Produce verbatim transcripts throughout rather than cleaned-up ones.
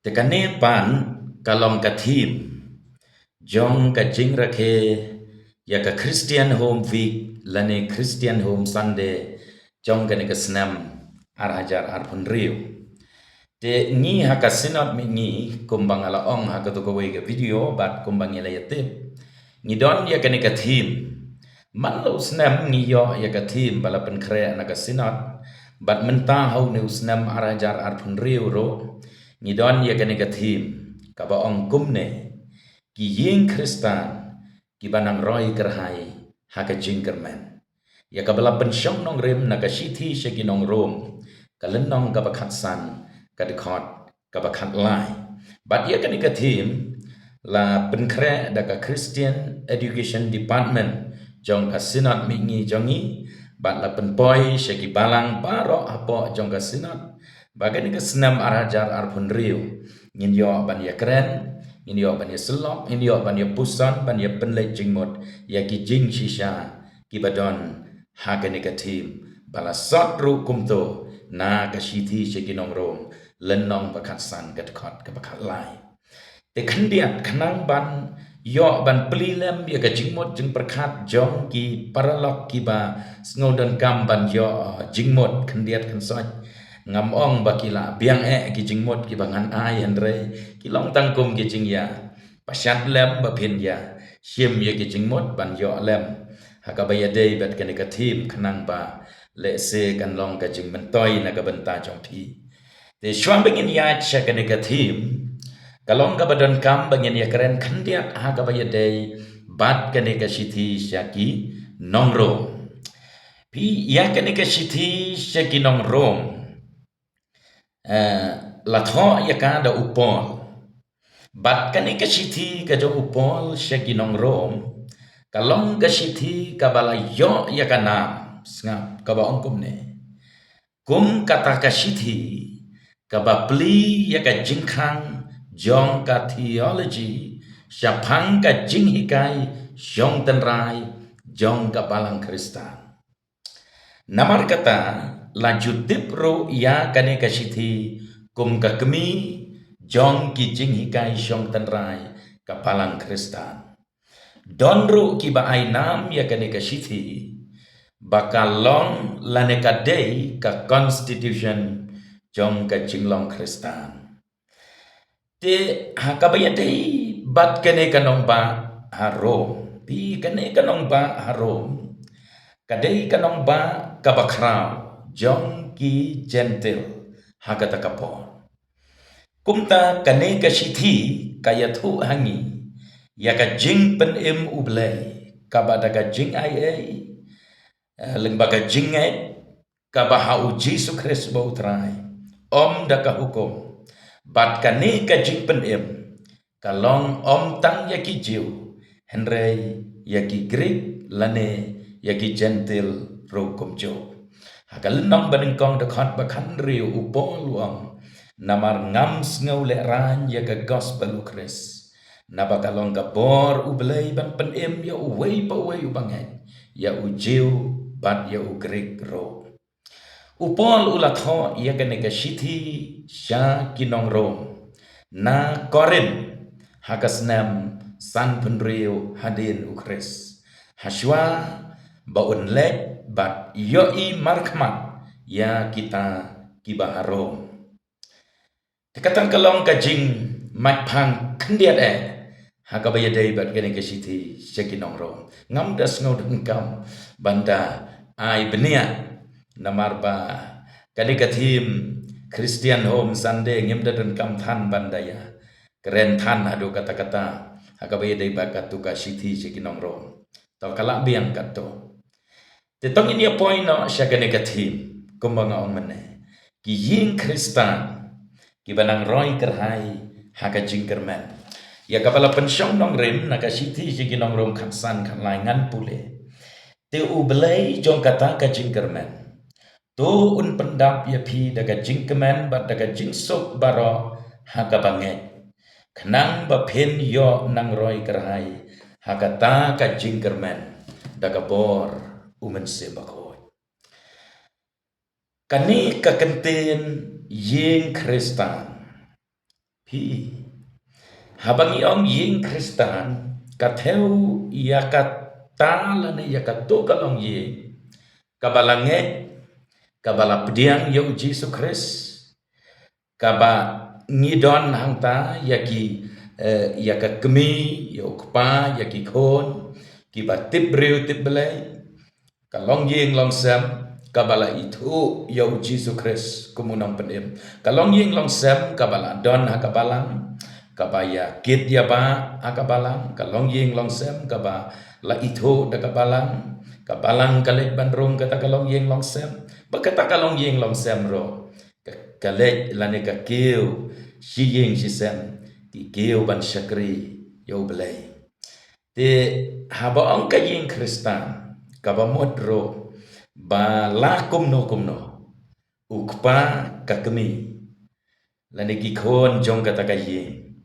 Te kane pat ka long ka theme jong ka jingrakhe ïa ka Christian Home Week lane Christian Home Sunday jong kane ka snem ar hajar arphew hynriew. Te ngi ha ka Synod Mihngi, kumba nga la ong ha kato kawei ka video bad kumba ngi la ïatip, ngi don ïa kane ka theme. Man la u snem ngi ïoh ïa ka theme ba la pynkhreh na ka Synod, bad mynta ha une u snem ar hajar arphew hynriew ruh ngi don ïa kane ka theme kaba ong kumne: Ki ïing Khristan kiba nang roi kyrhai ha ka jingkyrmen. Ïa kaba la pynshong nongrim na ka shithi sha ki nong Rom, ka lynnong kaba khatsan, ka dkhot kaba khatlai. Bad ïa kane ka theme la pynkhreh da ka Christian Education Department jong ka Synod Mihngi jong ngi, bad la pynpoi sha ki balang baroh hapoh jong ka Synod ba kane ka snem ar hajar arphew hynriew ngin ïoh ban ïakren, ngin ïoh ban ïasyllok, ngin ïoh ban ïapuson, ban ïapynleit jingmut ïa ki jingshisha kiba don ha kane ka theme ba la sot ruh kumto na ka shithi sha ki nong Rom, lynnong ba khatsan, ka dkhot kaba khatlai. Te khyndiat, khnang ban ïoh ban plie lem ïa ka jingmut jingpyrkhat jong ki paralok kiba sngew donkam ban ïoh, uh, jingmut, khyndiat khynsoit, ngam ong ba ki la biang eh ki jingmut kiba ngan ai, hynrei ki long tang kum ki jingïa pashat lem ba phin ïa shim ïa ki jingmut ban ïoh lem ha kaba ïadei bad kane ka theme, khnang ba lehse kan long ka jingmyntoi na ka bynta jong phi. Te shuwa ba ngin ïaid sha kane ka theme, ka long kaba donkam ba ngin ïakren khyndiat ha kaba ïadei bad kane ka shithi sha ki nong Rom. Phi, ïa kane ka shithi sha ki nong Rom, eh, la thoh ïa ka da u Paul. Bad kane ka shithi ka jong u Paul sha ki nong Rom ka long ka shithi kaba la ïoh ïa ka nam, sngap, kaba ong kumne: Kum kata ka shithi kaba plie ïa ka jingkhang jong ka theology shaphang ka jinghikai shong tynrai jong ka Balang Khristan. Namar kata, la ju tip ruh ïa kane ka shithi kum ka kmie jong ki jinghikai shong tynrai ka Balang Khristan. Don ruh kiba ai nam ïa kane ka shithi ba ka long lane ka dei ka constitution jong ka jinglong Khristan. Te ha kaba ïadei bad kane ka nongbah ha Rom, phi, kane ka nongbah ha Rom ka dei ka nongbah kaba khraw jong ki Jentil ha kata ka por. Kumta kane ka shithi ka ïathuh ha ngi ïa ka jingpynim U Blei, kaba da ka jingai ei, eh, lyngba ka jingngeit, kaba ha U Jisu Khrist ba U Trai, ym da ka hukum. Bad kane ka jingpynim ka long ym tang ïa ki Jiw, hynrei ïa ki Grik lane ïa ki Jentil ruh kumjuh. Ha ka lynnong ba nyngkong, dkhot ba khathynriew, u Paul u ong: Namar ngam sngew lehraiñ ïa ka gospel U Khrist, naba ka long ka bor U Blei ban pynim ïa uwei pa uwei uba ngeit, ïa u Jiw bad ïa u Grik ruh. U Paul u la thoh ïa kane ka shithi sha ki nong Rom na Korinth ha ka snem sanphew hynriew hadien U Khrist, hashwa ba un leit bad ïohi markhmat ïa kita kiba ha Rom. Te kata ka long ka jingmait phang khyndiat eh ha kaba ïadei bad kane ka shithi sha ki nong Rom. Ngam da sngew donkam ban da ai bniah, namar ba kane ka theme Christian Home Sunday ngim da donkam than ban da ïakren than haduh katta katta ha kaba ïadei bad kato ka shithi sha ki nong Rom. To, ka lah biang kato. Te to ngin ïa poi noh sha kane ka theme, kumba nga ong mynne: Ki ïing Khristan kiba nang roi kyrhai ha ka jingkyrmen. Ïa kaba la pynshong nongrim na ka shithi sha ki nong Rom khatsan, khatlai, ngan pule: Te U Blei jong kata ka jingkyrmen, to un pyndap ïa phi da ka jingkmen bad da ka jingsuk baroh ha kaba ngeit, khnang ba phin ïoh nang roi kyrhai ha kata ka jingkyrmen da ka bor U Mynsiem Bakhuid. Kane ka kyntien ïing Khristan, Phi, haba ngi ong ïing Khristan, ka thew ïa kata lane ïa kato ka longïing kaba la ngeit, kaba la pdiang ïa u Jisu Khrist, kaba ngi don hangta ïa ki, eh, ïa ka kmie, ïa u kpa, ïa ki khun, kiba tip briew tip Blei. Ka longïing longsem kaba la ithuh ïa u Jisu Khrist kum u nongpynim. Ka longïing longsem kaba la don ha ka balang, kaba ïa kit ïa ba ha ka balang. Ka longïing longsem kaba la ithuh da ka balang. Ka balang ka leit ban rung kata ka longïing longsem. Ba kata ka longïing longsem ruh ka, ka leit lane ka kiew shi ïing shi sem, ki kiew ban shakri ïa u Blei. Te haba ong ka ïing Khristan, kaba mut ruh ba la kumno kumno, u kpa, ka kmie, lane ki khun jong kata ka ïing,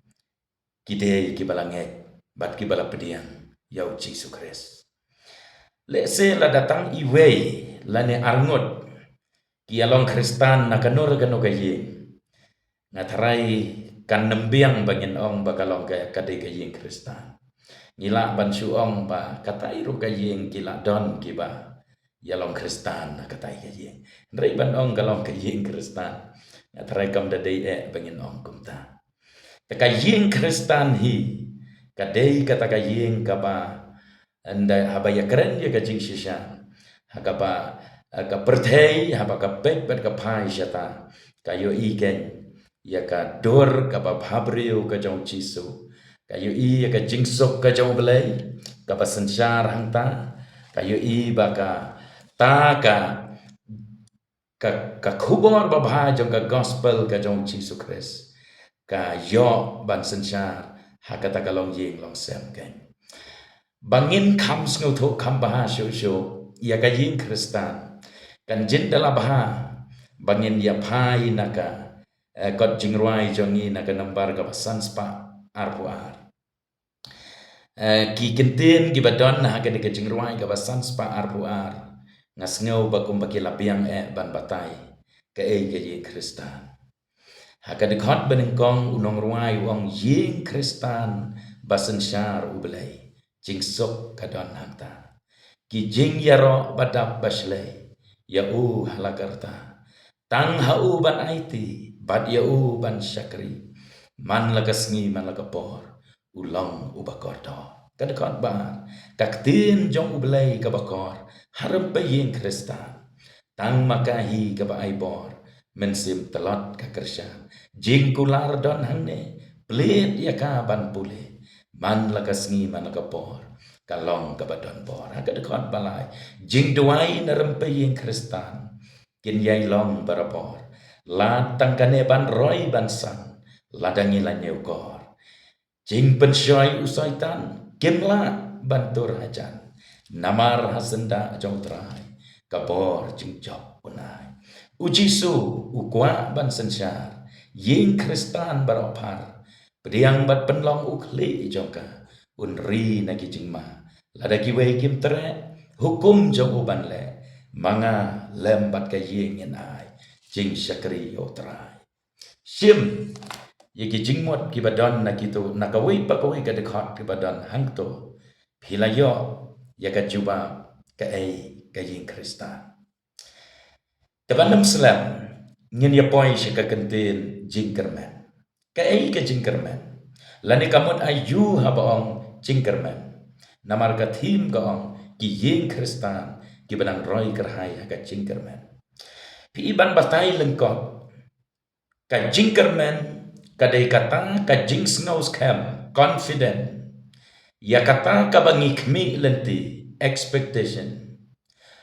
ki dei kiba la ngeit bad kiba la pdiang ïa u Jisu Khrist. Lehse lada tang iwei lane arngut ki ïalong Khristan na kano re kano ka ïing, nga tharai kan ym biang ba ngin ong ba ka long ka, ka dei ka ïing Khristan. Ngi lah ban shu ong ba katai ruh ka ïing ki la don kiba ïalong Khristan na katai ka ïing. Hynrei ban ong ka long ka ïing Khristan, nga tharai kam da dei eh ba ngin ong kumta. Te ka ïing Khristan hi ka dei kata ka ïing kaba, ynda haba ïakren ïa ka jingshisha, ha kaba, eh, ka pyrthei haba ka peit bad ka phai shata, ka ïohi kein ïa ka dur kaba bhabriew ka jong u Jisu. Ka ïohi ïa ka jingsuk ka jong u Blei kaba synshar hangta. Ka ïohi ba kata ka, ka, ka khubor babha jong ka gospel ka jong u Jisu Khrist ka ïoh ban synshar ha kata ka longïing longsem kein. Ba ngin kham sngewthuh kham bha shuh shuh ïa ka ïing Khristan, kan jin da la bha ba ngin ïa phai na ka, eh, kot jingrwai jong ngi na ka nambar kaba san spah arphew ar. Eh, ki kyntien kiba don ha kane ka jingrwai kaba san spah arphew ar, nga sngew ba kumba ki la biang eh ban batai kaei ka ïing Khristan. Ha ka dkhot banyngkong u nongrwai u ong ïing Khristan ba synshar u Blei, jingsuk ka don hangta. Ki jingïaroh ba dap ba shlei ïa u ha la ka rta. Tang ha u ban aiti bad ïa u ban shakri man la ka sngi man la ka por, u long uba kordor. Ka dkhot ba ar, ka ktien jong u Blei kaba kor ha rympei ïing Khristan. Tang ma ka hi kaba ai bor, mynsiem tlot ka kyrshan. Jingkular don hangne, plied ïa ka ban pule man la ka sngi man la ka por, ka long kaba don bor. Ha ka dkhot ba lai, jingduwai na rympei ïing Khristan kin ïai long barabor. Lada tang kane ban roi ban san, lada ngi la ñiewkor, jingpynshoi u Soitan kim lah ban tur hajan. Namar ha syndah jong u Trai ka bor jingjop un ai. U Jisu u kwah ban synshar ïing Khristan baroh phar. Pdiang bad pynlong u khlieh jong ka, un ri na ki jingma. Lada kiwei kim treh hukum jong u ban leh, ma nga lem bad ka ïing ngin ai jingshakri ïa u Trai. Shim ïa ki jingmut kiba don na kito, na kawei pa kawei ka dkhot kiba don hangto, phi la ïoh ïa ka jubab kaei ka ïing Khristan. Te ban ym slem, ngin ïa poi sha ka kyntien jingkyrmen. Kaei ka jingkyrmen? Lane ka mut aïu haba ong jingkyrmen? Namar ka thim ka ong ki ïing Khristan kiba dang roi kyrhai ha ka jingkyrmen. Phi i ban batai lyngkot, ka jingkyrmen ka dei kata ka jingsngew skhem, confident, ïa kata kaba ngi khmih lynti, expectation,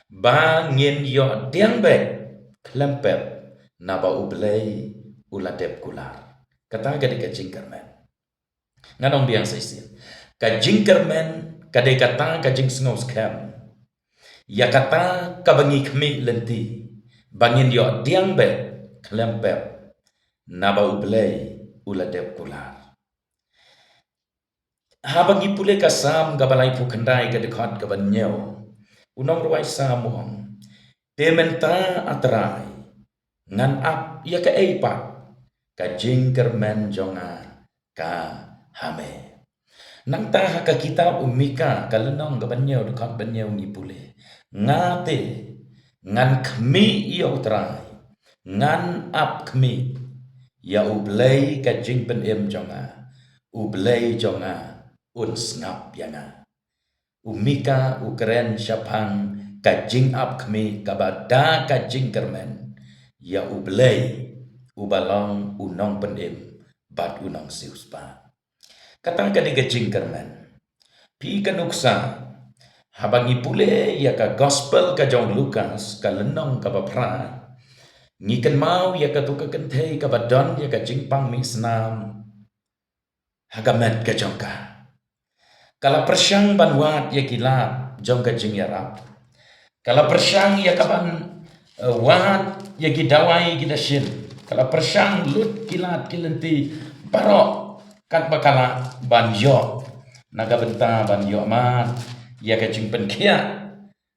ba ngin ïoh diang beit khlem pep, naba U Blei u la dep kular. Kata ka dei ka jingkyrmen. Ngan ong biang shisien. Ka jingkyrmen ka dei kata ka jingsngew skhem ïa kata kaba ngi khmih lynti, ba ngin ïoh diang beit khlem pep, naba U Blei u la dep kular. Haba ngi pule ka Salm kaba laiphew khyndai ka dkhot kaba hynñiew, u nongrwai Salm u ong, te mynta A Trai, ngan ap ïa kaei pat ka jingkyrmen jong nga ka ha me. Nangta ha ka kitab u Mika ka lynnong kaba hynñiew dkhot ba hynñiew ngi pule, nga te ngan khmih ïa U Trai, ngan ap khmih ïa U Blei ka jingpynim jong nga, U Blei jong nga un sngap ïa nga. U Mika u kren shaphang ka jingap khmih kaba da ka jingkyrmen ïa U Blei uba long u nongpynim bad u nongsiewspah. Kata ka dei ka jingkyrmen. Phi ka nuksa, haba ngi pule ïa ka gospel ka jong Lukas ka lynnong kaba phra, ngi kynmaw ïa kato ka kynthei kaba don ïa ka jingpang mih snam ha ka met ka jong ka. Ka la pyrshang ban wad ïa ki lad jong ka jingïarap. Ka la pyrshang ïa ka ban, eh, wad ïa ki dawai ki dashin. Ka la pyrshang lut ki lad ki lynti baroh katba ka lah ban ïoh, na ka bynta ban ïoh mad ïa ka jingpynkhiah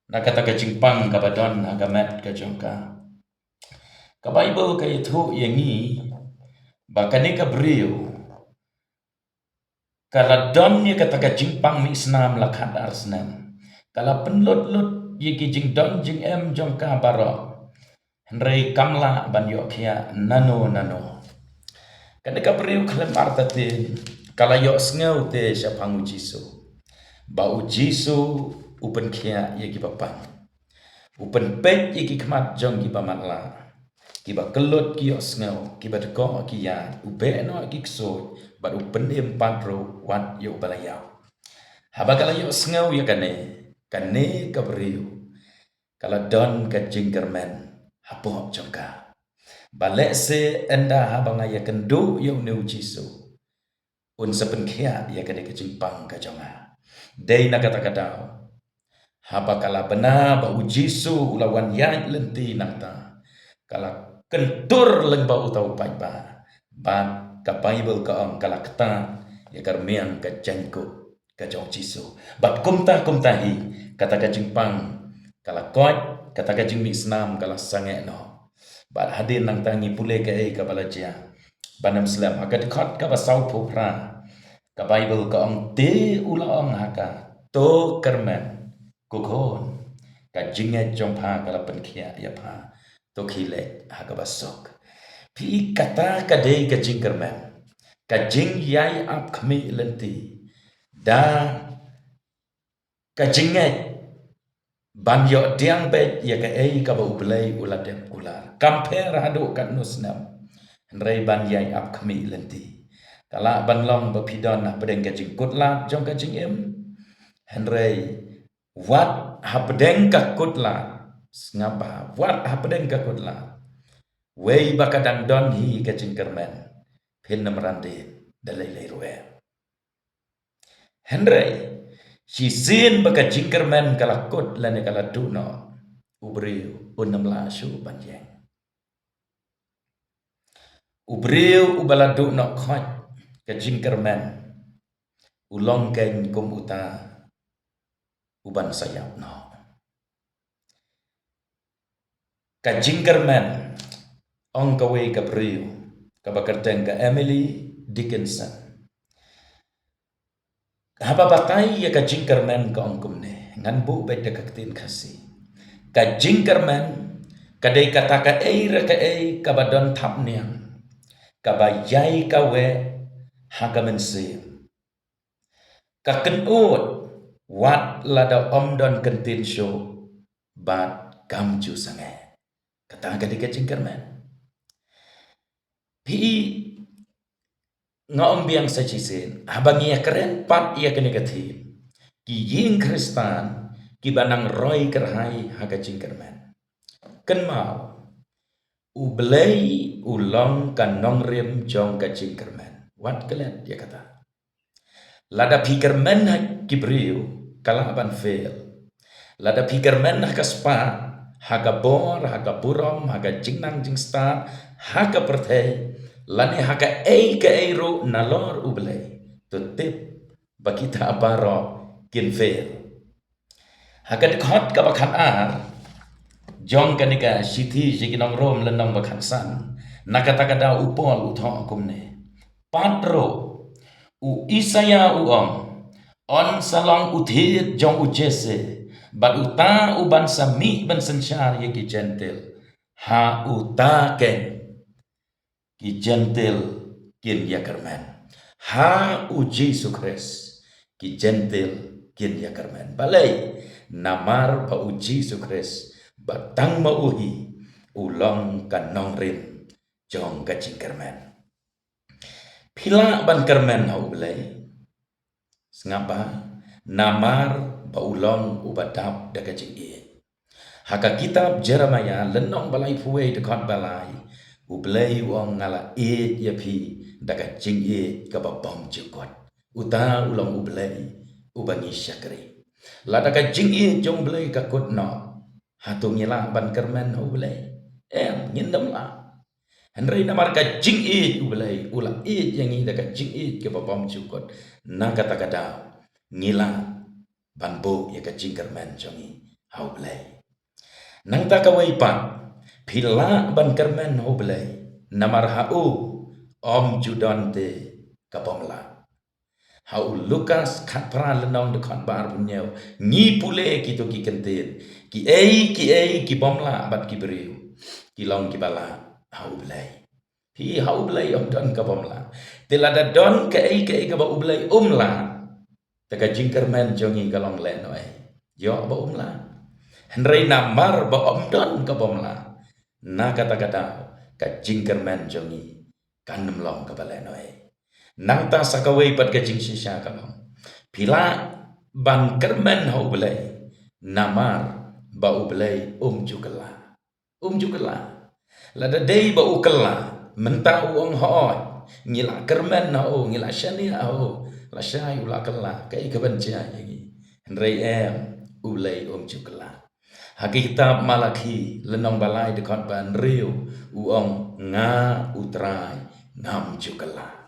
na kata ka jingpang kaba don ha ka met ka jong ka. Ka Baibl ka ïathuh ïa ngi ba kane ka briew ka la don ïa kata ka jingpang mih snam la khatar snem. Ka la pynlut lut ïa ki jingdon jingem jong ka baroh, hynrei kam lah ban ïoh khiah nano nano. Kane ka briew khlem artatien ka la ïohsngew te shaphang U Jisu, ba U Jisu u pynkhiah ïa kiba pang. U pynpeit ïa ki khmat jong kiba matlah, kiba kyllut ki ïohsngew, kiba dkoh ki ïaid, u beh noh ïa ki ksuid bad u pynim pat ruh wat ïa uba la ïap. Haba ka la ïohsngew ïa kane, kane ka briew ka la don ka jingkyrmen hapoh jong ka, ba lehse ynda haba nga ïakynduh ïa une U Jisu, un sa pynkhiah ïa kane ka jingpang ka jong nga. Dei na kata ka daw, haba ka la bna ba U Jisu u la wan ïaid lynti nangta, ka la kyntur lyngba uta u paidbah. Bad ka Baibl ka ong ka la ktah ïa ka rmiang ka jaiñkup ka jong U Jisu. Bad kumta kumta hi, kata ka jingpang ka la koit, kata ka jingmih snam ka la sangeh noh. Bad hadien nangta ngi pule kaei kaba la jia. Ban ym slem, ha ka dkhot kaba sawphew phra, ka Baibl ka ong, te u la ong ha ka, to kyrmen, ko khun, ka jingngeit jong pha ka la pynkhiah ïa pha, to khie leit ha kaba suk. Phi, kata ka dei ka jingkyrmen, ka jingïai ap khmih lynti da ka jingngeit ban ïoh diang beit ïa kaei kaba U Blei u la dep kular. Kam pher haduh katno snem, hynrei ban ïai ap khmih lynti. Ka lah ban long ba phi don hapdeng ka jingkutlad jong ka jingim, hynrei wat hapdeng ka kutlad, sngap bha, wat hapdeng ka kutlad, wei ba ka dang don hi ka jingkyrmen, phin ym ran dien da lei lei ruh. Hynrei shisien ba ka jingkyrmen ka la kut lane ka la duh noh, u briew un ym lah shuh ban ïeng. U briew uba la duh noh khoit ka jingkyrmen, u long kein kum uta uban sa ïap noh. Ka jingkyrmen, ong kawei ka briew kaba kyrteng ka Emily Dickinson, haba batai ïa ka jingkyrmen ka ong kumne, ngan buh beit da ka ktien Khasi. Ka jingkyrmen ka dei kata kaei re kaei kaba don thapniang, kaba ïai kaweh ha ka mynsiem, ka kynud wat lada ym don kyntien shuh bad kam ju sangeh. Kata ka dei ka jingkyrmen. Phi, nga ym biang sa shisien haba ngi ïakren pat ïa kane ka theme, ki ïing Khristan kiba nang roi kyrhai ha ka jingkyrmen. Kynmaw, U Blei u long ka nongrim jong ka jingkyrmen. Wat klet ïa kata. Lada phi kyrmen ha ki briew, ka lah ban fail. Lada phi kyrmen ha ka spah, ha ka bor, ha ka burom, ha ka jingnang jingstad, ha ka pyrthei, lane ha kaei kaei ruh nalor U Blei, to tip ba kita baroh kin fail. Ha ka dkhot kaba khatar jong kane ka shithi sha ki nong Rom lynnong ba khatsan, Na kata ka daw u Paul u thoh kumne: Pat ruh u Isaïah u ong, yn sa long u thied jong u Jesse, bad uta uban sa mih ban synshar ïa ki Jentil. Ha uta keiñ ki Jentil kin ïakyrmen. Ha u Jisu Khrist ki Jentil kin ïakyrmen. Balei? Namar ba u Jisu Khrist, ba tang ma u hi, u long ka nongrim jong ka jingkyrmen. Phi lah ban kyrmen ha U Blei. Sngap bha, namar ba u long uba dap da ka jingïeit. Ha ka kitab Jeremiah lynnong ba laiphew wei dkhot ba lai, U Blei u ong, nga la ïeit ïa phi da ka jingïeit kaba bymjukut. Uta u long U Blei uba ngi shakri. Lada ka jingïeit jong U Blei ka kut noh, hato ngi lah ban kyrmen ha U Blei? Em, ngin ym lah. Hynrei namar ka jingïeit U Blei, u la ïeit ïa ngi da ka jingïeit kaba bymjukut, na kata ka daw ngi lah ban buh ïa ka jingkyrmen jong ngi ha U Blei. Nangta kawei pat, phi lah ban kyrmen ha U Blei, namar ha u ym ju don te ka bym lah. Ha u Lukas khatphra lynnong dkhot ba arphew hynñiew, ngi pule kito ki kyntien: kiei kiei ki bym lah bad ki briew, ki long kiba lah ha U Blei. Phi, ha U Blei ym don ka bym lah. Te lada don kaei kaei kaba U Blei um lah, te ka jingkyrmen jong ngi ka long lehnohei? Ïoh ba um lah. Hynrei namar ba ym don ka bym lah, na kata ka daw ka jingkyrmen jong ngi kan ym long kaba lehnohei. Nangta sa kawei pat ka jingshisha ka long: phi lah ban kyrmen ha U Blei, namar ba U Blei um ju kylla. Um ju kylla. Lada dei ba u kylla, mynta u ong, hooid, ngi la kyrmen ha u, ngi la shaniah ha u, lashai u la kylla, kaei kaban jia ïa ngi? Hynrei em, U Blei um ju kylla. Ha ka kitab Malakhi lynnong ba lai dkhot ba hynriew, u ong, nga U Trai, ngam ju kylla.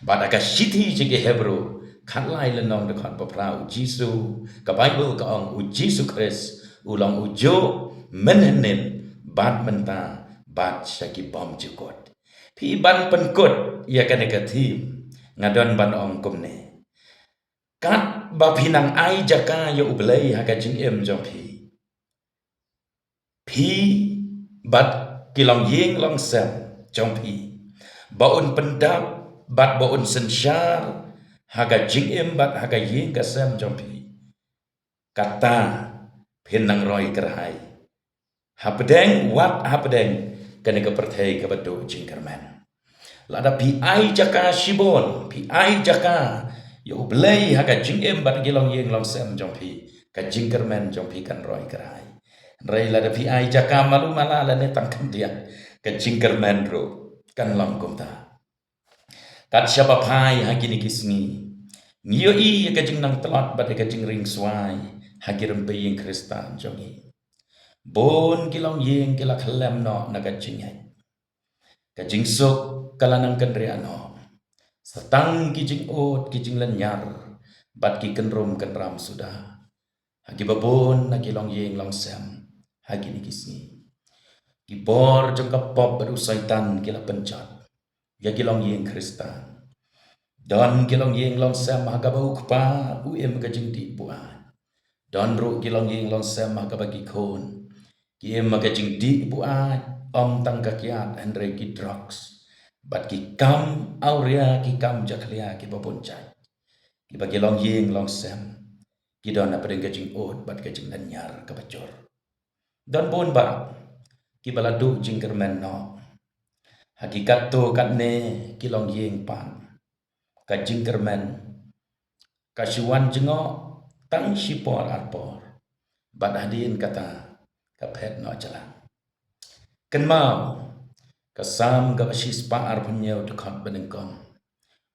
Bad ha ka shithi sha ki Hebru khatlai lynnong dkhot ba phra, u Jisu, ka Baibl ka ong, u Jisu Khrist u long ujuh mynhynnin, bad mynta, bad sha ki bymjukut. Phi, ban pynkut ïa kane ka theme, nga don ban ong kumne: katba phi nang ai jaka ïa U Blei ha ka jingim jong phi, phi bad ki longïing longsem jong phi, ba un pyndap bad ba un synshar ha ka jingim bad ha ka ïing ka sem jong phi, kata phin nang roi kyrhai hapdeng, wat hapdeng kane ka pyrthei kaba duh jingkyrmen. Lada phi ai jaka shibun, phi ai jaka ïa U Blei ha ka jingim bad ki longïing longsem jong phi, ka jingkyrmen jong phi kan roi kyrhai. Hynrei lada phi ai jaka malu mala lane tang khyndiat, ka jingkyrmen ruh kan long kumta. Kat shaba phai ha kine ki sngi, ngi ïohi ïa ka jingnang tlot bad ïa ka jingring swai ha ki rympei ïing Khristan jong ngi. Bun ki longïing ki la khlem noh na ka jingngeit. Ka jingsuk ka la nang kynriah noh. Sa tang ki jingud, ki jinglynñiar bad ki kynrum kynram suda ha kiba bun na ki longïing longsem ha kine ki sngi. Ki bor jong ka pop bad u Soitan ki la pynjot ïa ki longïing Khristan. Don ki longïing longsem ha kaba u kpa u im ka jingdih buaid. Don ruh ki longïing longsem ha kaba ki khun ki im ka jingdih buaid, ym tang ka kiad hynrei ki drugs bad ki kam awria, ki kam jakhlia kiba bun jait, kiba ki longïing longsem ki don hapdeng ka jingud bad ka jinglynñiar kaba jur. Don bun bah kiba la duh jingkyrmen noh. Ha ki katto katne ki longïing pat, ka jingkyrmen ka shu wan jngoh tang shipor arpor, bad hadien kata ka phet noh jlang. Kynmaw ka Salm kaba shispah arphew hynñiew dkhot banyngkong.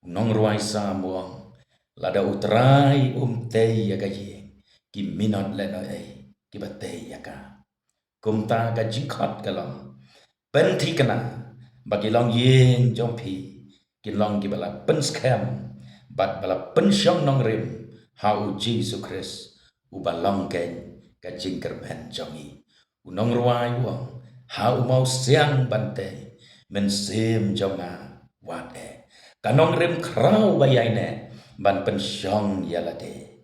U nongrwai Salm u ong, lada U Trai um tei ïa ka ïing, ki minot lehnohei kiba tei ïa ka. Kumta ka jingkhot ka long, pynthikna ba ki longïing jong phi kin long kiba la pynskhem bad ba la pynshong nongrim ha U Jisu Khrist, uba long keiñ ka jingkyrmen jong ngi. U nongrwai u ong, ha u mawsiang ban tei, mynsiem jong nga wat eh. Ka nongrim khraw ba ïaineh ban pynshong ïa lade.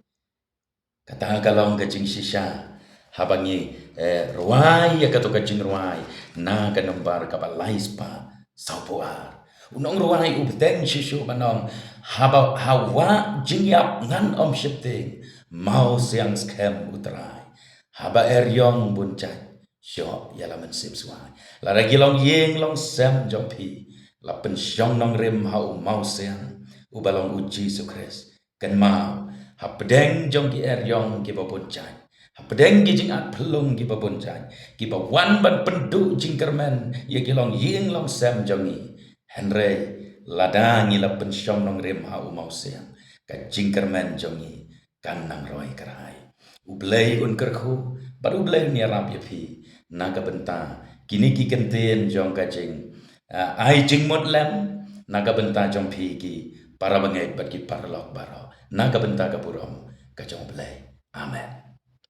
Kata ka long ka jingshisha haba ngi, eh, rwai ïa kato ka jingrwai na ka nombar kaba lai spah sawphew ar. U nongrwai u bteng shisha ba ong, haba hawa jingïap ngan ym sheptieng, mawsiang skhem U Trai. Haba eriong bun jait, shoh ïa la mynsiem swai. Lada ki longïing longsem jong phi la pynshong nongrim ha u mawsiang uba long U Jisu Khrist, kynmaw, hapdeng jong ki eriong kiba bun jait, hapdeng ki jingat phyllung kiba bun jait, kiba wan ban pynduh jingkyrmen ïa ki longïing longsem jong ngi. Hynrei lada ngi la pynshong nongrim ha u mawsiang, ka jingkyrmen jong ngi kan nang roi kyrhai. U Blei un kyrkhu bad U Blei un ïarap ïa phi na ka bynta kine ki kyntien jong ka jing, ah, ai jingmut lem, na ka bynta jong phi ki para bangeit bad ki paralok baroh, na ka bynta ka burom ka jong U Blei. Amen.